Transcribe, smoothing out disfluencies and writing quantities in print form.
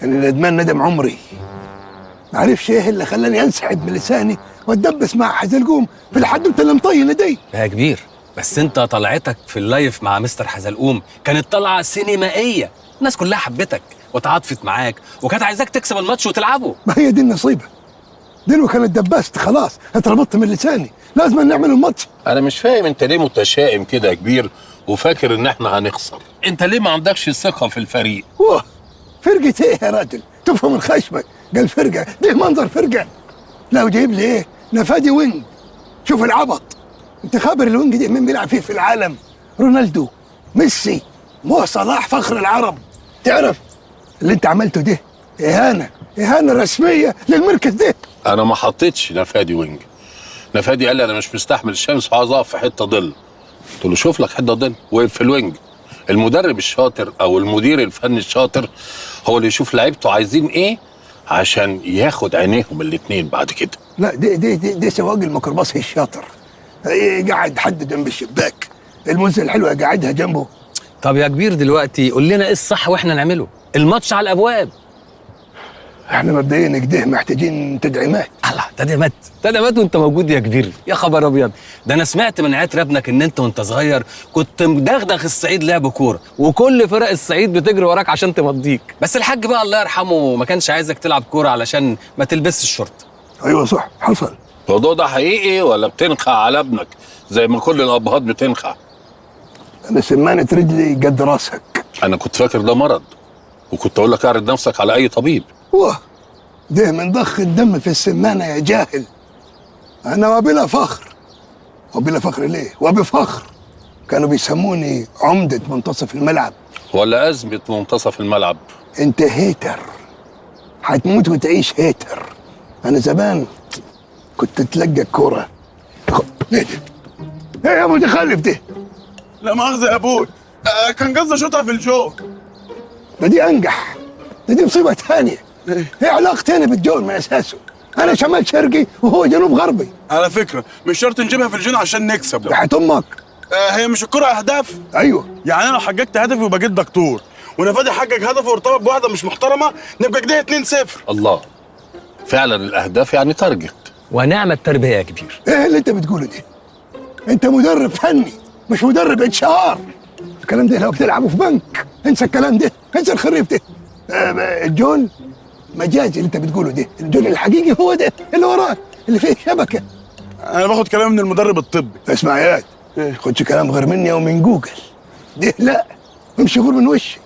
انا ندمان ندم عمري. ما عرفش ايه اللي خلاني انسحب من لساني واتدبس مع حزلقوم في الحدوتة اللي مطينه دي. يا كبير، بس انت طلعتك في ال live مع مستر حزلقوم كانت طلعه سينمائية، الناس كلها حبتك وتعاطفت معاك وكانت عايزاك تكسب الماتش وتلعبه. ما هي دي النصيبه. دلوقتي كانت دبست خلاص، اتربطت من لساني، لازم نعمل الماتش. انا مش فاهم انت ليه متشائم كده يا كبير وفاكر ان احنا هنخسر. انت ليه ما عندكش ثقة في الفريق؟ واه، فرقة ايه يا راجل؟ تفهم من خشمك، قال فرقة، ده منظر فرقة. لا وجايب لي ايه؟ نفادي wing. شوف العبط. انت خابر ال wing دي مين بيلعب فيه في العالم؟ رونالدو، ميسي، مو صلاح فخر العرب. تعرف اللي انت عملته ده اهانة، اهانة رسمية للمركز ده. انا ما حطيتش نفادي wing. نفادي قال لي انا مش مستحمل الشمس وعايز اقف في حتة ظل. قلت له شوف لك حتة ظل، وقف في ال wing. المدرب الشاطر او المدير الفني الشاطر هو اللي يشوف لعيبته عايزين ايه عشان ياخد عينيهم الاتنين بعد كده. لا دي دي دي, دي سواق الميكروباص الشاطر. إيه، قاعد حد جنب الشباك، المنزل الحلوة قاعدها جنبه. طب يا كبير دلوقتي قول لنا ايه الصح واحنا نعمله، الماتش على الابواب. احنا مبدئيا كده محتاجين تدعيمات. الله، تدعيمات؟ تدعيمات وانت موجود يا كبير؟ يا خبر ابيض، ده انا سمعت من عتر ابنك ان انت وانت صغير كنت مدغدغ الصعيد لعب كورة، وكل فرق الصعيد بتجري وراك عشان تمضيك، بس الحاج بقى الله يرحمه ما كانش عايزك تلعب كورة علشان ما تلبسش الشورت. ايوه صح، حصل. الموضوع ده حقيقي ولا بتنخع على ابنك زي ما كل الابهات بتنخع؟ انا سمانة رجلي قد راسك. انا كنت فاكر ده مرض وكنت اقول لك اعرض نفسك على اي طبيب. واه، ده من ضخ الدم في السمانة يا جاهل. أنا وبلا فخر، وبلا فخر ليه؟ وبفخر كانوا بيسموني عمدة منتصف الملعب. ولا أزمة منتصف الملعب. أنت hater، هتموت وتعيش hater. أنا زمان كنت تلقى الكورة. ايه ده؟ ايه يا متخلف ده؟ لا مؤاخذة يا ابوي، كان قصدي اشوطها في الجون. ده دي أنجح، ده دي مصيبة ثانية. ايه علاقتي انا بالجون من اساسه؟ انا شمال شرقي وهو جنوب غربي. على فكرة مش شرط نجيبها في الجون عشان نكسب. تحت امك. هي مش الكرة اهداف؟ ايوه. يعني انا لو حققت هدفي وبقيت دكتور، ونفادي حقق هدفه وارتبط بواحدة مش محترمة، نبقى كده 2-0. الله، فعلا الاهداف يعني target. ونعم التربية يا كبير. ايه اللي انت بتقوله ده؟ انت مدرب فني مش مدرب HR. الكلام ده لو بتلعبه في بنك انسى الكلام ده، انسى الخريف ده. الجون مجازي اللي انت بتقوله ده، الجون الحقيقي هو ده اللي وراك اللي فيه شبكة. انا باخد كلام من المدرب الطبي. اسمع يا واد، خدش كلام غير مني او من جوجل. ده لا، امشي غور من وشي.